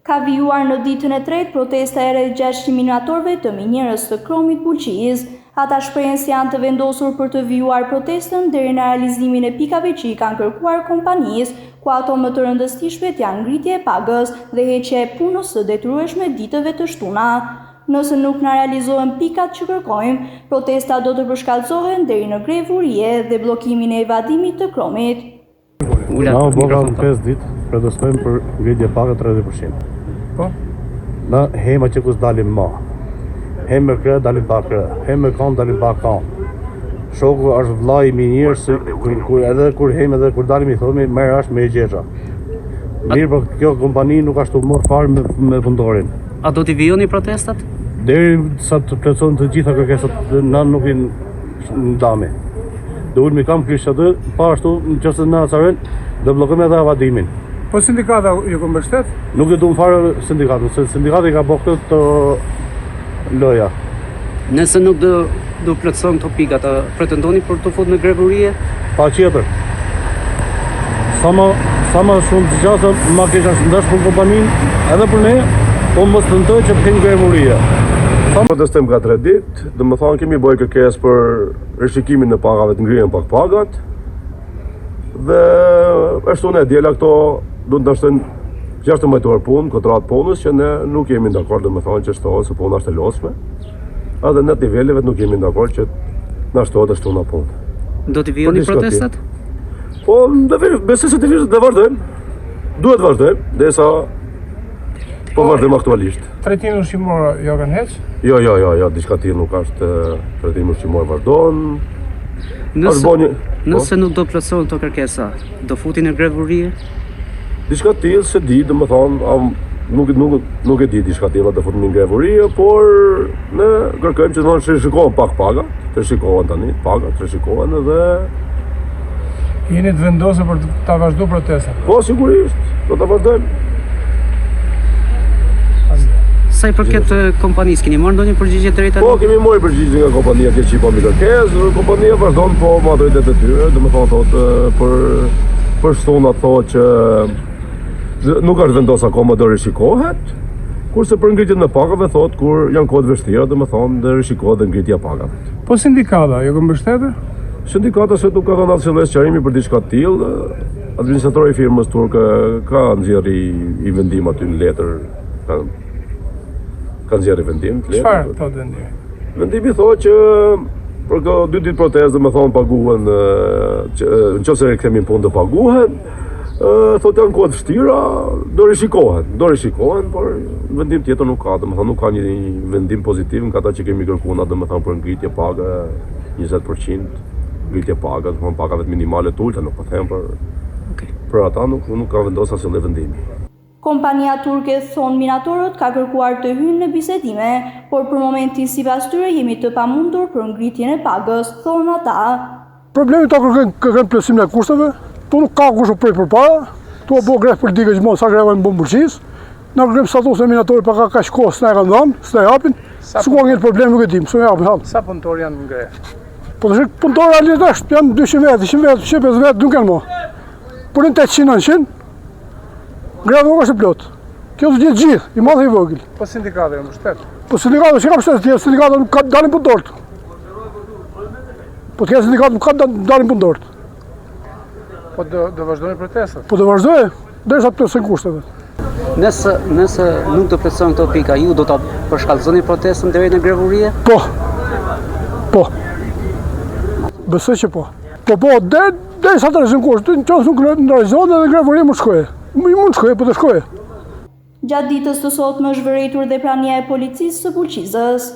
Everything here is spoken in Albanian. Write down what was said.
Ka vijuar në ditën e tretë protesta e rreth 600 minatorëve të minierës së kromit Bulqizë. Ata shprehen se janë të vendosur për të vijuar protestën deri në realizimin e pikave që i kanë kërkuar kompanisë, ku ato më të rëndësishmet janë ngritja e pagës dhe heqja e punës së detyrueshme ditëve të shtuna. Nëse nuk na realizohen pikat që kërkojmë, protesta do të përshkallëzohen deri në grevë urie dhe bllokimin e evadimit të kromit. Na u bë 5 ditë, protestojmë për ngritje pagë 30%. Po? Na hema që kus dalim ma. Hem me krë, dalim pa krë. Hem me kanë, dalim pa kanë. Shoku është vllai i mirë, si, kur, kur, edhe kur hem edhe kur dalim i thomi, merr është me e gjeqa. Mirë, po kjo kompani nuk ashtu morr fare me, me punëtorin. A do t'i vijoni protestat? Deri sa të plotësohen të gjitha kërkesat, na nuk i ndami. Do ulmi kam kryq aty, po ashtu në qoftë se na acarojnë, do bllokojmë edhe avadimin. Po sindikata ju ka mbështet? Nuk e duam fare sindikatën, se sindikata i ka bërë këtë të loja. Nëse nuk do do plotësohen këto pikat, a pretendoni për t'u fut në grevë urie? Patjetër. Sa më sa më shumë të gjatë, më keq është ndash për kompaninë, edhe për ne, po mos tentoj që të kemi grevë urie. Sa protestojmë ka 3 ditë, domethënë kemi bërë kërkesë për rishikimin e pagave të ngrihen pak pagat. Dhe e shtuna e diela këto do të na shtojnë 16 orë punë, kontratë punës që ne nuk jemi dakord, domethënë që shtohet se puna është e lodhshme. Edhe në niveleve nuk jemi dakord që na shtohet e shtuna punë. Do t'i vijoni protestat? Po, do besoj se të vijojmë, vazhdojmë. Duhet të vazhdojmë, derisa po vazhdojmë aktualisht. Trajtimin ushqimor jo kanë heq? Jo, jo, jo, jo, diçka tillë nuk është trajtimi ushqimor vazhdon. Nëse, po. nëse nuk do plotësohen këto kërkesa, do futeni në grevë urie? Diçka tillë s'e di, domethënë, nuk nuk nuk e di diçka tillë do futemi në grevë urie, por ne kërkojmë që të shikohen pak paga, të shikohen tani paga, të shikohen edhe Jeni të vendosur për ta vazhduar protestën? Po sigurisht, do ta vazhdojmë. Sa i përket kompanisë, keni marrë ndonjë përgjigje deri tani? Po, kemi marrë përgjigje nga kompania që i bëmë kërkesë, kompania vazhdon po me ato idetë e tyre, domethënë thotë për për shtunat thotë që nuk është vendos akoma do rishikohet, kurse për ngritjen e pagave thotë kur janë kohë të vështira, domethënë do rishikohet dhe ngritja e pagave. Po sindikata, ju ka mbështetur? Sindikata se nuk ka dhënë asnjë lloj sqarimi për diçka të tillë. Administratori i firmës turke ka nxjerrë i vendim aty në letër, ka ka nxjerrë vendim të letër. Çfarë thotë vendimi? Vendimi thotë që për këto dy ditë protestë, domethënë paguhen, që, në qoftë se rikthehemi në punë do paguhen, thotë janë kohë të vështira, do rishikohen, do rishikohen, por vendim tjetër nuk ka, domethënë nuk ka një vendim pozitiv nga ata që kemi kërkuar na domethënë për ngritje page 20%, ngritje page, domethënë pagave minimale të ulta, nuk po them për okay. për ata nuk nuk ka vendosur asnjë lloj vendimi. Kompania turke thonë minatorët ka kërkuar të hyjnë në bisedime, por për momentin sipas tyre jemi të pamundur për ngritjen e pagës, thonë ata. Problemi ta kërkojnë kërkojnë plotësimin e kushteve, tu nuk ka kush u prej përpara, tu u bo grevë politike gjithmonë sa greva në bëm Bulqizë, na kërkojmë statusin e minatorit pa ka kaq kohë s'na e kanë dhënë, s'na e japin, si ku ngel problem nuk e dim, s'na e japin hall. Sa punëtorë janë në grevë? Po të shik punëtorë realisht është, janë 200 vetë, 100 vetë, 150 vetë, nuk janë më. Por në 800, 900, greva nuk është e plotë. Kjo të gjithë gjithë, i madh i vogël. Po sindikata e mbështet? Po sindikata, si ka mbështet, sindikata nuk ka dalin punëtorët. Po të ketë sindikatë nuk ka dalin punëtorët. Po do, do vazhdoni protestat? Po do vazhdoj, derisa të plotësohen kushtet. Nëse, nëse nuk do plotësohen këto pika, ju do ta përshkallëzoni protestën deri në grevë urie? Po. Po. Besoj që po. Po po, dhe, derisa të realizohen kushtet, në qoftë nuk realizohen edhe grevë urie mund të shkojë. Mund të shkojë, po të shkojë. Gjatë ditës të sotme është vërejtur dhe prania e policisë së Bulqizës.